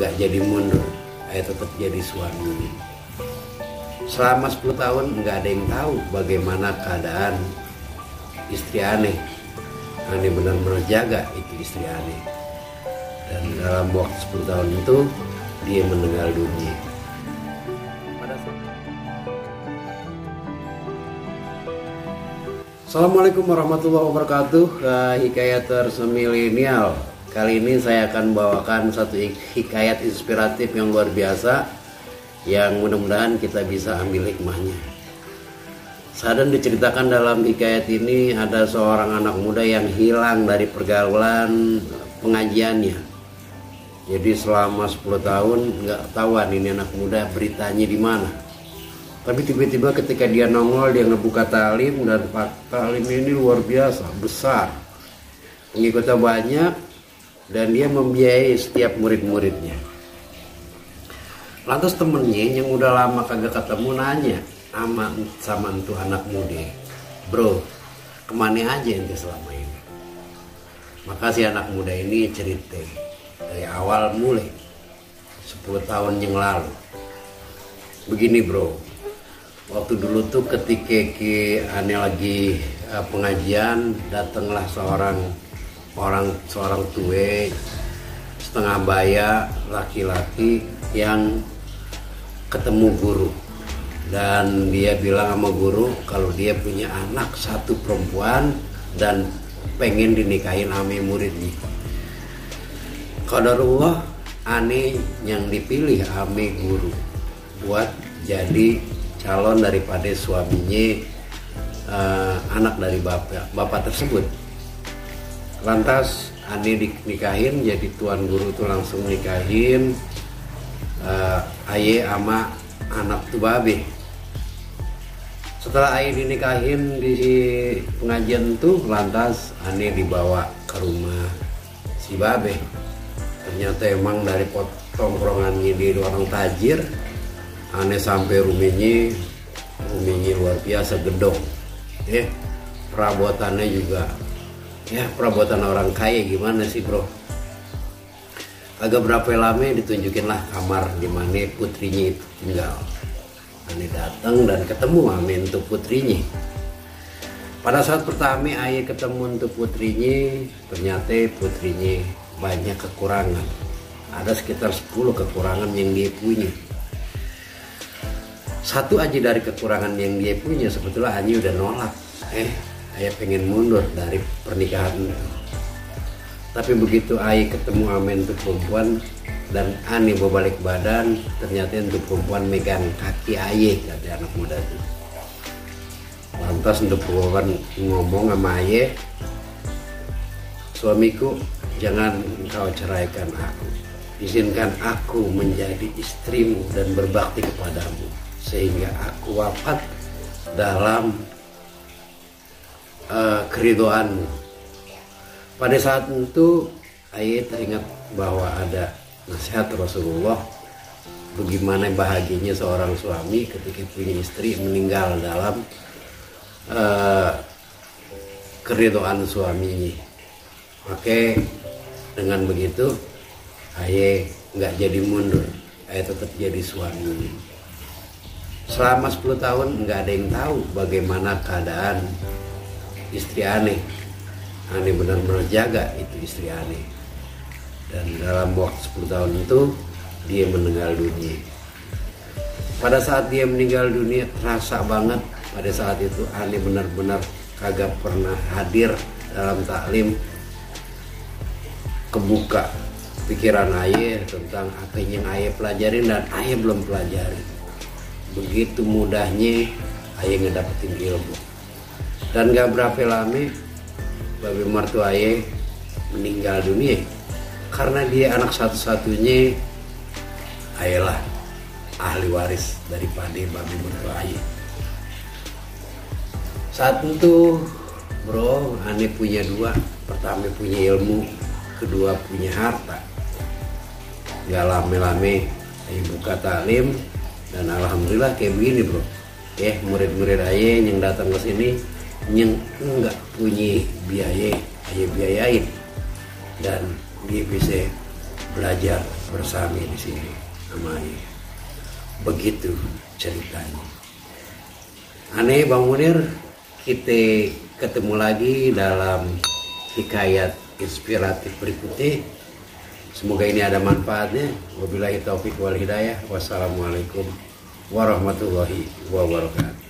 nggak jadi mundur, ayah tetap jadi suami. Selama 10 tahun nggak ada yang tahu bagaimana keadaan istri aneh. Aneh benar-benar jaga itu istri aneh. Dan dalam waktu 10 tahun itu dia meninggal dunia. Assalamualaikum warahmatullahi wabarakatuh. Hikayaters milenial. Kali ini saya akan bawakan satu hikayat inspiratif yang luar biasa, yang mudah-mudahan kita bisa ambil hikmahnya. Sadan diceritakan dalam hikayat ini ada seorang anak muda yang hilang dari pergaulan pengajiannya. Jadi selama 10 tahun nggak tahuan ini anak muda beritanya di mana. Tapi tiba-tiba ketika dia nongol, dia ngebuka talim, dan talim ini luar biasa, besar. Pengikutnya banyak, dan dia membiayai setiap murid-muridnya. Lantas temennya yang udah lama kagak ketemu nanya sama tuh anak muda, "Bro, kemana aja ente selama ini?" Maka si anak muda ini cerita dari awal mulai 10 tahun yang lalu. Begini bro, waktu dulu tuh ketika aneh lagi pengajian, datanglah seorang tua setengah baya laki-laki yang ketemu guru, dan dia bilang sama guru kalau dia punya anak satu perempuan dan pengen dinikahin sama muridnya. Qadarullah, aneh yang dipilih sama guru buat jadi calon daripada suaminya, anak dari bapak tersebut. Lantas aneh dinikahin, jadi tuan guru itu langsung nikahin aye sama anak tu babe. Setelah aye dinikahin di pengajian tuh, lantas aneh dibawa ke rumah si babe. Ternyata emang dari tongkrongannya di orang tajir. Aneh sampai rumahnya luar biasa gedong, perabotannya juga perabotan orang kaya. Gimana sih bro? Agak berapa lama ditunjukin lah kamar di mana putrinya itu tinggal. Aneh datang dan ketemu sama untuk putrinya. Pada saat pertama ayah ketemu untuk putrinya, ternyata putrinya banyak kekurangan. Ada sekitar 10 kekurangan yang dia punya. Satu aja dari kekurangan yang dia punya sebetulnya Ani udah nolak. Ayah pengen mundur dari pernikahan itu. Tapi begitu ayah ketemu amen untuk perempuan dan Ani berbalik badan, ternyata untuk perempuan megang kaki ayah, kata anak muda itu. Lantas untuk perempuan ngomong sama ayah, "Suamiku, jangan kau ceraikan aku. Izinkan aku menjadi istrimu dan berbakti kepadamu, sehingga aku wafat dalam keridoanmu." Pada saat itu ayah teringat bahwa ada nasihat Rasulullah, bagaimana bahagianya seorang suami ketika punya istri meninggal dalam keridoan suaminya. Maka dengan begitu ayah nggak jadi mundur, ayah tetap jadi suami. Selama 10 tahun nggak ada yang tahu bagaimana keadaan istri aneh. Aneh benar-benar jaga itu istri aneh. Dan dalam waktu 10 tahun itu dia meninggal dunia. Pada saat dia meninggal dunia terasa banget, pada saat itu aneh benar-benar kagak pernah hadir dalam taklim. Kebuka pikiran ayah tentang apa yang ayah pelajarin dan ayah belum pelajari. Begitu mudahnya ayah ngedapetin ilmu. Dan gak berapa lama babe mertua ayah meninggal dunia. Karena dia anak satu-satunya, ayah lah ahli waris daripada babe mertua ayah. Saat itu bro, aneh punya dua. Pertama punya ilmu, kedua punya harta. Gak lama-lama ayah buka taklim, dan alhamdulillah kayak begini bro. Murid-murid ayah yang datang ke sini yang enggak punya biaya, ayah biayain, dan dia bisa belajar bersama di sini sama ayah. Begitu ceritanya. Aneh Bang Munir, kita ketemu lagi dalam hikayat inspiratif berikutnya. Semoga ini ada manfaatnya. Wabillahi taufik wal hidayah. Wassalamualaikum warahmatullahi wabarakatuh.